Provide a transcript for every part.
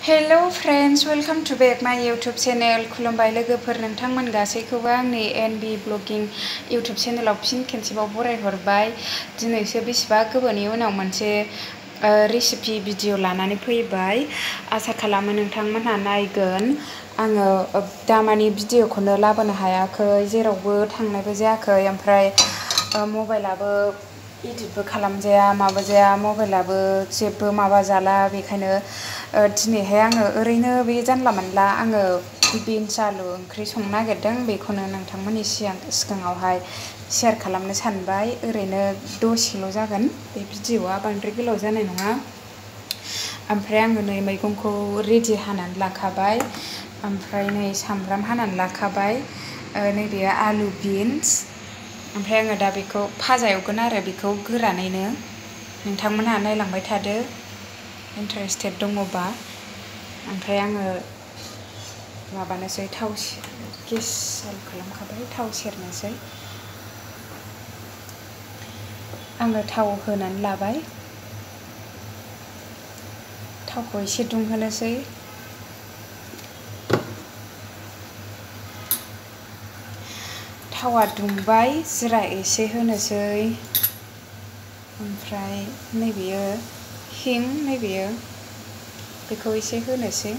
Hello friends, welcome to back my YouTube channel. खुलुमबाय लोगोफोर, नोंथांमोन गासैखौबो आंनि एनबी ब्लगिं यूट्यूब चैनलाव फिन खेनसेबाव बरायहरबाय। दिनैसो बेसेबा गोबावनि उनाव मोनसे रेसिपि भिडिअ लानानै फैबाय। आसा खालामो नोंथांमोनहा नायगोन। आङो दामानि भिडिअखौनो लाबोनो हायाखै, जेरावबो थांनायबो जायाखै, ओमफ्राय मबाइलाबो इडिटबो खालामजाया माबा जाया, मबाइलाबो जेबो माबा जाला। बेखायनो दिनैहाय आङो ओरैनो बे जानला मोनला आङो बिन्स आलु ओंख्रि संनो नागिरदों। बेखौनो नोंथांमोननि सिगाङावहाय शेयार खालामनो सानबाय। ओरैनो दसेल' जागोन बे भिडिअआ, बांद्राय गोलाव जानाय नङा। ओमफ्राय आङो नै मैगंखौ रेडि हानानै लाखाबाय, ओमफ्राय नै सामब्राम हानानै लाखाबाय, नैबे आलु बिन्स। ओमफ्राय आङो दा बेखौ फाजा एवगोन आरो, बेखौ गोरानैनो। नोंथांमोनहा नायलांबाय थादो इन्टारेस्टेड दङबा। ओमफ्राय आङो माबानोसै, गेस चालु खालामखाबाय, थाव सेरनोसै। आङो थाव होनानै लाबाय, थावखौ एसे दुंहोनोसै। थावा दुंबाय, जिरा एसे होनोसै, ओमफ्राय नैबेयो हिं, नैबेयो बेखौ एसे होनोसै।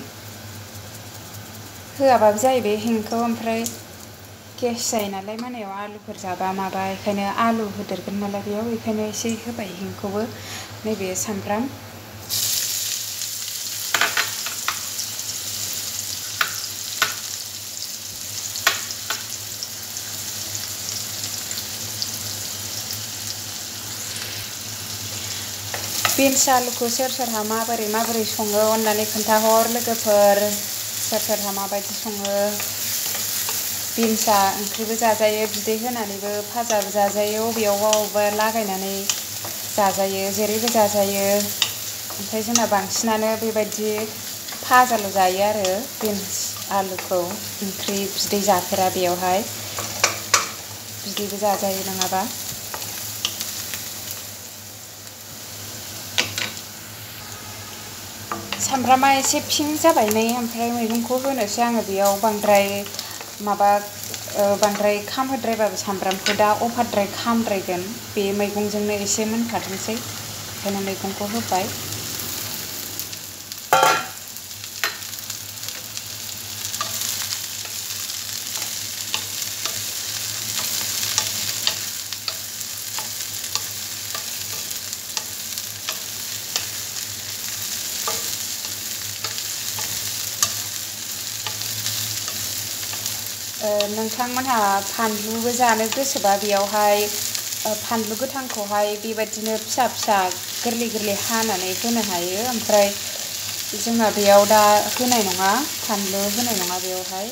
होआबाबो जायो बे हिंखौ, ओमफ्राय गेस जायो नालाय मोनायाव आलुफोर जाबा माबा, बेखायनो आलु होदेरगोन नालाय बेयाव, बेखायनो एसे होबाय हिंखौबो। नैबे सामब्राम, बिन्स आलुखौ सोर सोरहा माबोरै सङो अननानै खोन्थाहर लोगोफोर। सोर सोरहा माबायदि सङो। बिन्सआ ओंख्रिबो जाजायो, बिदै होनानैबो फाजाबो जाजायो, अबेयावबा लागायनानै जाजायो, जेरैबो जाजायो। ओमफ्राय जोंना बांसिनानो बेबायदि फाजाल' जायो आरो बिन्स आलुखौ। ओंख्रि बिदै जाफेरा बेयावहाय, बिदैबो जाजायो नङाबा। सामब्रामा एसे पिंक जाबाय नै, ओमफ्राय मैगंखौ होनोसै आङो। बेयाव बांद्राय खामहोद्रायबाबो सामब्रामखौ दा अभारद्राय खामद्रायगोन। बे मैगंजोंनो एसे मोनखाथोंसै, ओंखायनो मैगंखौ होबाय। नोंथांमोनहा फानलुबो जानो गोसोबा बेयावहाय फानलु गोथांखौहाय बेबायदिनो फिसा फिसा गोरलै गोरलै हानानै होनो हायो। ओमफ्राय जोंहा बेयाव दा होनाय नङा, फानलु होनाय नङा बेयावहाय,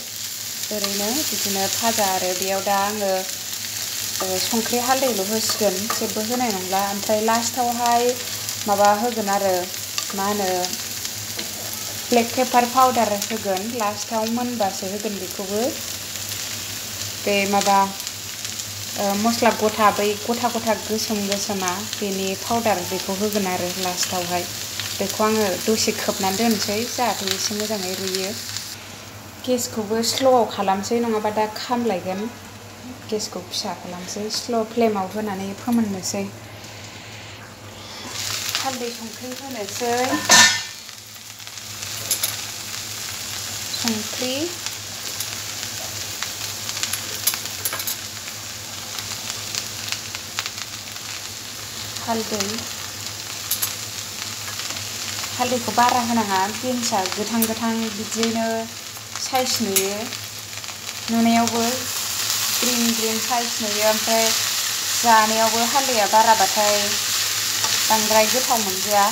ओरैनो बिदिनो फाजा आरो। बेयाव दा आङो संख्रि हालदैल' होसिगोन, जेबो होनाय नंला। ओमफ्राय लास्टावहाय माबा होगोन आरो, मा होनो, ब्लेक पेपार पाउदार होगोन लास्टाव, मोनबासो होगोन बेखौबो। बे माबा मस्ला गथा, बै गथा गथा गोसोम गोसोमा, बेनि पाउदार, बेखौ होगोन आरो लास्टावहाय। बेखौ आङो दसे खोबनानै दोनसै, जाहाथे एसे मोजाङै रुइयो। गेसखौबो स्ल'आव खालामसै, नङाबा दा खामलायगोन। गेसखौ फिसा खालामसै, स्ल' फ्लेमाव होनानै फोमोननोसै। हालदै संख्रि होनोसै, संख्रि, हालदैखौ बारा होनाङा, बिन्सआ गोथां गोथां बिदियैनो साइज नुयो, नुनायावबो ग्रिन ग्रिन साइज नुयो। ओमफ्राय जानायावबो हालदैया बाराबाथाय बांद्राय गोथाव मोनजाया,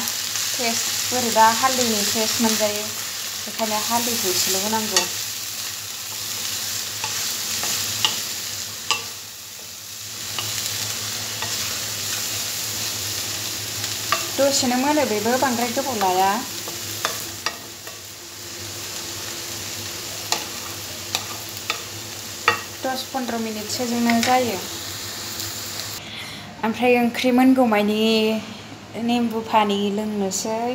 बोरैबा हालदैनि टेस्ट मोनजायो। बेखायनो हालदैखौ एसेल' होनांगौ। दसेनो मोनो, बेबो बांद्राय गोबाव लाया। 10-15 मिनिटसोजोंनो जायो। ओमफ्राय ओंख्रि मोनगौमानि नेमबु पानि लोंनोसै।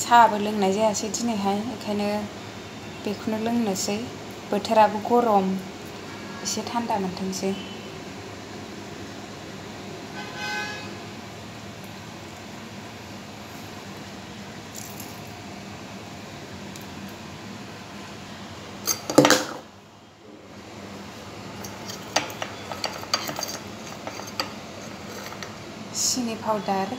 साहाबो लोंनाय जायासै दिनैहाय, ओंखायनो बेखौनो लोंनोसै। बोथोराबो गरम, एसे थान्दा मोनथोंसै। सिनि पाउडार,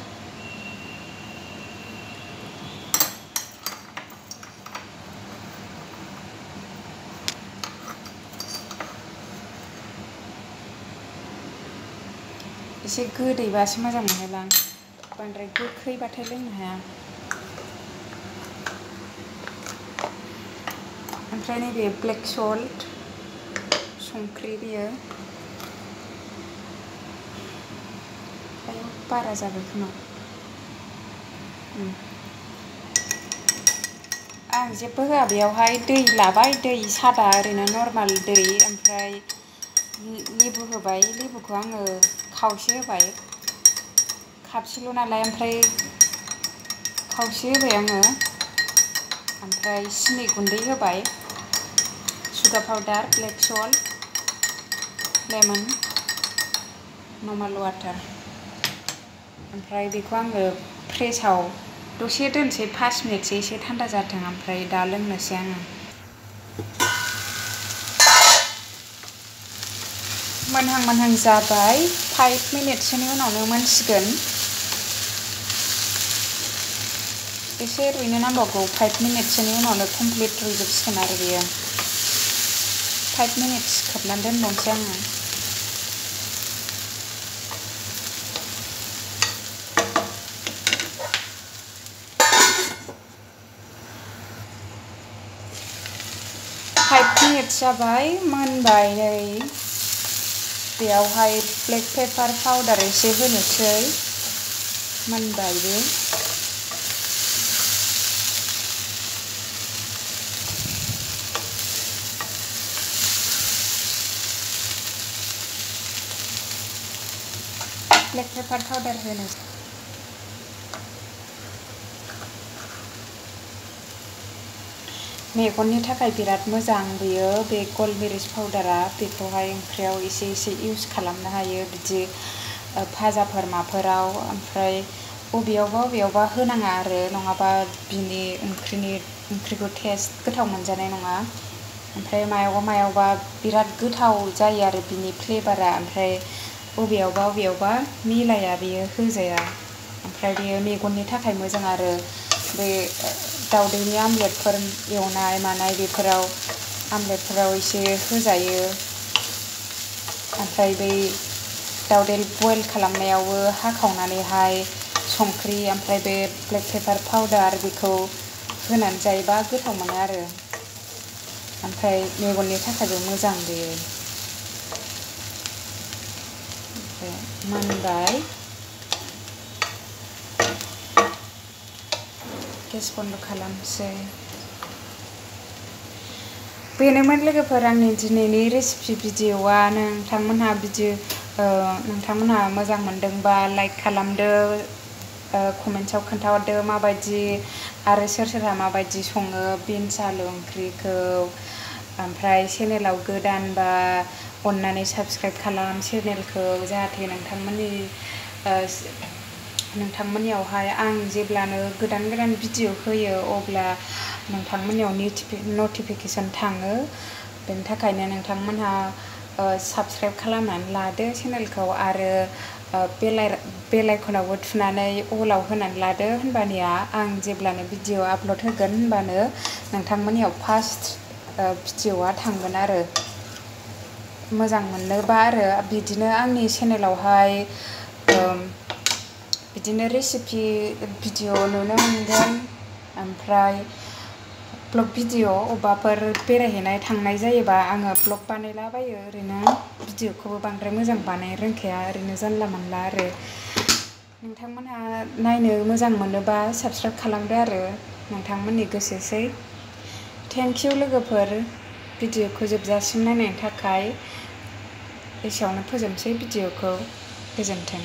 एसे गोदैबासो मोजां मोनोलां, बांद्राय गोखैबाथाय लोंनो हाया। ओमफ्राय नैबे ब्लेक सल्ट, संख्रि बेयो बारा जाबाय खोमा। आं जेबो होआ बेयावहाय, दै लाबाय, दै सादा ओरैनो नर्माल दै, ओमफ्राय लेबु होबाय। लेबुखौ आङो खावसे होबाय, कापसेल' नालाय, ओमफ्राय खावसे होबाय आङो। ओमफ्राय सिनि गुन्दै होबाय, sugar powder, black salt, lemon, normal water. ओमफ्राय बेखौ आङो फ्रिजआव दसे दोनसै, 5 मिनिटसो, एसे थान्दा जाथों, ओमफ्राय दा लोंनोसै आङो। मोनहां मोनहां जाबाय, 5 मिनिटसोनि उनावनो मोनसिगोन। एसे रुइनो नांबावगौ, 5 मिनिटसोनि उनावनो कमप्लिट रुइजोबसिगोन आरो बेयो। 5 मिनिट्स खोबनानै दोनबावनोसै आङो। फाइभ मिनिट्स जाबाय, मोनबाय नै। बेयावहाय ब्लेक पेपार पाउडार एसे होनोसै, मोनबायबो। ब्लेक पेपार पाउडार होनोसै। मेगननि थाखाय बिराद मोजां बेयो, बे गलमेरिस पाउडारा। बेखौहाय ओंख्रियाव एसे एसे इउज खालामनो हायो, बिदि भाजाफोर माफोराव। ओमफ्राय बबेयावबा होनाङा आरो, नङाबा बिनि ओंख्रिखौ टेस्ट गोथाव मोनजानाय नङा। ओमफ्राय मायावबा बिराद गोथाव जायो आरो बिनि फ्लेभारा। ओमफ्राय बबेयावबा मिलाया, बेयो होजाया। ओमफ्राय बेयो मेगननि थाखाय मोजां आरो, बे दाउदैनि आमलेटफोर एवनाय मानाय बेफोराव आमलेटफोराव एसे होजायो। ओमफ्राय बै दाउदै बयल खालामनायावबो हाखावनानैहाय संख्रि ओमफ्राय बे ब्लेक पेपार पाउडार बेखौ होनानै जायोबा गोथाव मोनो आरो। ओमफ्राय मेगननि थाखायबो मोजां बेयो। ओमफ्राय मोनबाय, गेस बन्द' खालामसै। बेनोमोन लोगोफोर आंनि दिनैनि रेसिपि भिडिअ'आ। नोंथांमोनहा मोजां मोनदोंबा लाइक खालामदो, कमेन्ट्सआव खोन्थाहरदो माबायदि, आरो सोरहा माबायदि सङो बिन्स आलु ओंख्रिखौ। ओमफ्राय चेनेलाव गोदानबा अननानै साबस्क्राइब खालाम चेनेलखौ, जाहाथे नोंथांमोननियावहाय आं जेब्लानो गोदान भिडिअ होयो अब्ला नोंथांमोननियाव नटिफिकेसन थाङो। बेनि थाखायनो नोंथांमोनहा साबस्क्राइब खालामनानै लादो चेनेलखौ, आरो बेल आइकनावबो थुनानै अलाव होनानै लादो। होनबानिया आं जेब्लानो भिडिअ आपल'ड होगोन होनबानो नोंथांमोननियाव फार्स्ट भिडिअआ थांगोन आरो। मोजां मोनोबा आरो बिदिनो आंनि चेनेलावहाय बिदिनो रेसिपि भिडिअ नुनो मोनगोन। ओमफ्राय ब्लग भिडिअ अबेबाफोर बेरायहैनाय थांनाय जायोबा आङो ब्लग बानायलाबायो ओरैनो। भिडिअखौबो बांद्राय मोजां बानायनो रोंखाया, ओरैनो जानला मोनला आरो। नोंथांमोनहा नायनो मोजां मोनोबा साबस्क्राइब खालामदो आरो, नोंथांमोननि गोसोसै। थेंकिउ लोगोफोर, भिडिअखौ जोबजासिम नायनायनि थाखाय। एसेयावनो फोजोबनोसै भिडिअखौ। गोजोन्थों।